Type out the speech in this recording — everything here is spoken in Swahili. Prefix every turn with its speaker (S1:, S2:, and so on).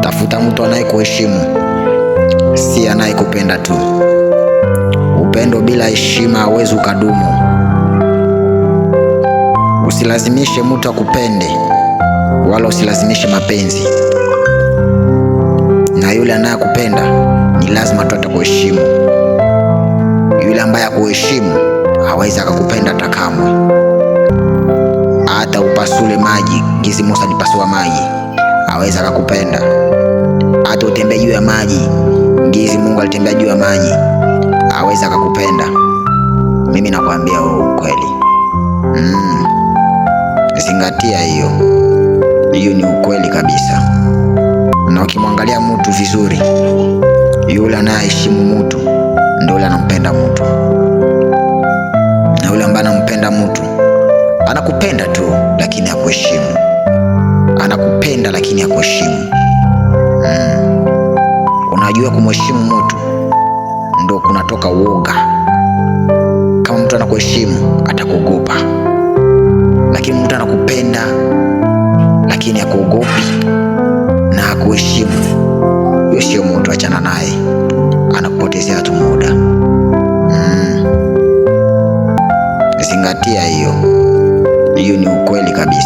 S1: Tafuta mtu anayekuheshimu, si anayekupenda tu. Upendo bila heshima hauwezi ukadumu. Usilazimishe mtu akupende, wala usilazimishe mapenzi. Na yule anayekupenda ni lazima tu atakuheshimu. Yule ambaye akuheshimu hawezi akakupenda hata kamwe. Hata upasule maji, gizi Musa alipasua maji, hawezi akakupenda. Hata utembee juu ya maji, gizi Mungu alitembea juu ya maji, hawezi akakupenda. Mimi nakwambia huo ukweli. Zingatia hiyo, hiyo ni ukweli kabisa. Na ukimwangalia mtu vizuri, yule anayeheshimu mtu ndio yule anampenda mtu, na yule ambaye anampenda mtu anakupenda tu, lakini hakuheshimu. Anakupenda lakini hakuheshimu. Unajua, kumheshimu mtu ndo kunatoka uoga. Kama mtu anakuheshimu atakuogopa, lakini mtu anakupenda lakini hakuogopi na hakuheshimu, huyo sio mtu, achana naye, anakupotezea tu muda. Zingatia hiyo, hiyo ni ukweli kabisa.